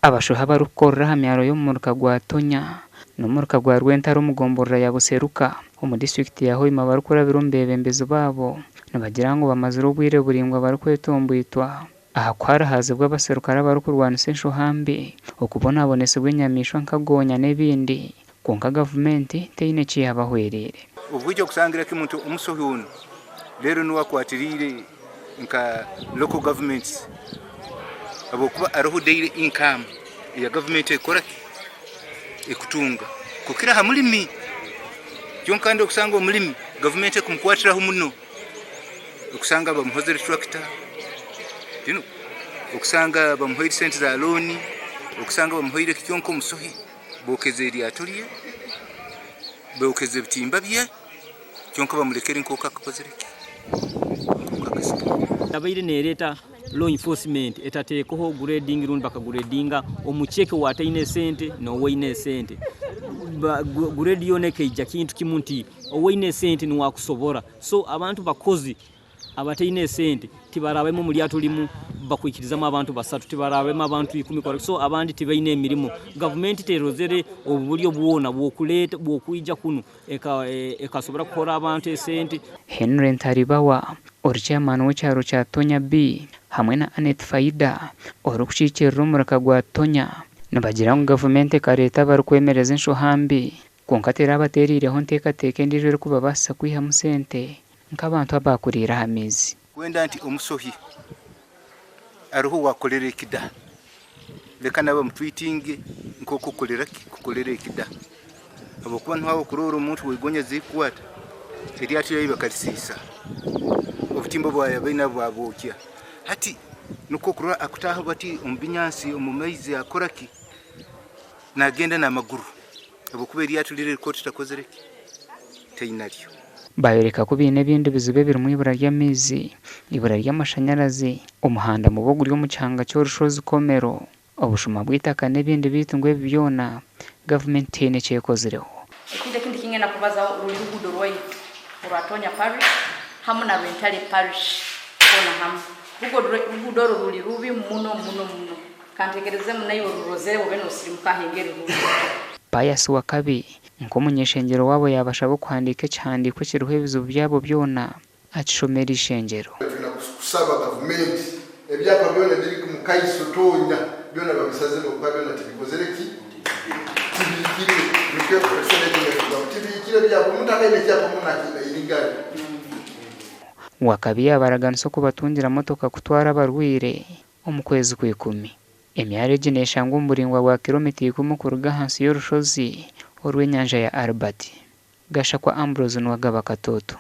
Abashohi abarikukorera aha myaro y'omu muruka gwa Tonya n'omuruka gwa Rwentare omu gomborora ya Buseruka omu disiturikiti ya Hoima barikurabira omu beebembezi baabo nibagira ngu bamazire obwire buraingwa barikwetomboitwa aha kuharahaazibwa abaserukare abarikurwanisa enshoha mbi, okubonabonesibwa enyamaishwa nka goonya n'ebindi kwonka gavumenti teine eki yaabahwereire. Obwija okusangira kimwe nti omusohi onu reero niwe akwatiriire nka local governments ahabw'okuba hariho daily income eya gavumenti ekukora ki? Ekutunga kukira aha murimi. Kyonka kandi okusanga omurimi gavumenti ekumukwatiraho muno, okusanga bamuhozire turakita, okusanga bamuhaire sente za looni, okusanga bamuhaire ki kyonka omusohi bookeze eryato rye, bookeze ebitimba bye. Kyonka bamurekere nk'oku akakozire ki? Nk'oku akasigaire. Yabaire nereeta law enforcement etateekeho grading rundi bakaguredinga omukyeke owataine esente n'owaine esente. Grade yoona ekaija kintu kimu nti owaine esente niwe akusobora. So abantu bakozi Abataine esente tibarabemu omu ryato rimu bakwikirizamu abantu basatu, tibarabemu abantu ikumi so abandi tibaine emirimo. Gavumenti terozere oburyo bwona bw'okwija kunu ekasobora kuhora abantu esente. Henry Ntaribawa, ori chairman w'ekyaro kya Tonya B hamwe na Annet Faida orikukiikirira omurika gwa Tonya nibagira ngu gavumenti ekareeta abarikwemereza enshoha mbi kwonka terabatereireho nteekateeka endiijo erikubabaasisa kwihamu sente Nk'abantu abaakuriire aha maizi. Kwenda nti omusohi aruho owakukorera ekida, leka nawe bamutwitinge nk'oku okukorera ki? Kukorera ekida. Habwokuba niho aho okuroora omuntu w'egonya zikukwata, eryato ryawe bakarisiisa, obutimba obu yaaba aine bwabwokya. Hati nikwo okurora akutaaha bati omu binyaasi, omu maizi akora ki? Naagenda n'amaguru habwokuba eryato riri erikooto takozire ki? Tainaryo. Baayoreka ku baine ebindi bizibu ebirimu eibura ry'amaizi, eibura ry'amashanyarazi, omuhanda mubi oguri omu kihanga ky'orushozi Komero, obushuma bw'eitaka n'ebindi beitu ngu ebi byona gavumenti teine eki ekozireho. Ekintu ekindi ekingenda kubazaho ruli ruguudo rwaitu orwa Tonya Parish hamu na Rwentale Parish hoona hamu. Ruguudo oru ruli rubi muno muno muno. Kantekerezemu naiwe orurozere obe nosirimuka aha engeri ruri. Pius Wakabi, nk'omuny'eishengyero waabo yaabashaba okuhandiika ekihandiiko ekiriho ebizibu byabo byona akishomere eishengyero. Twine kusaba gavumenti ebyapa byona ebiri omu Kaiso Tonya byona babisazemu ahabw'okuba byona tibikozire ki? Tibihikire. Nikyo Senate eri kugamba tibihikire ebyapa. Omuntu akaine ekyapa mbwenu akiine irigari. Wakabi yaabaraganisa okubatungira motoka kutwara abarwaire Omu kwezi kw'ikumi. Emyaro egi neeshangwa omu buraingwa bwa kiromita ikumu kuruga ahansi y'orushozi orw'enyanja ya Albert. Gashakwa Ambrose Nuwagaba Katoto.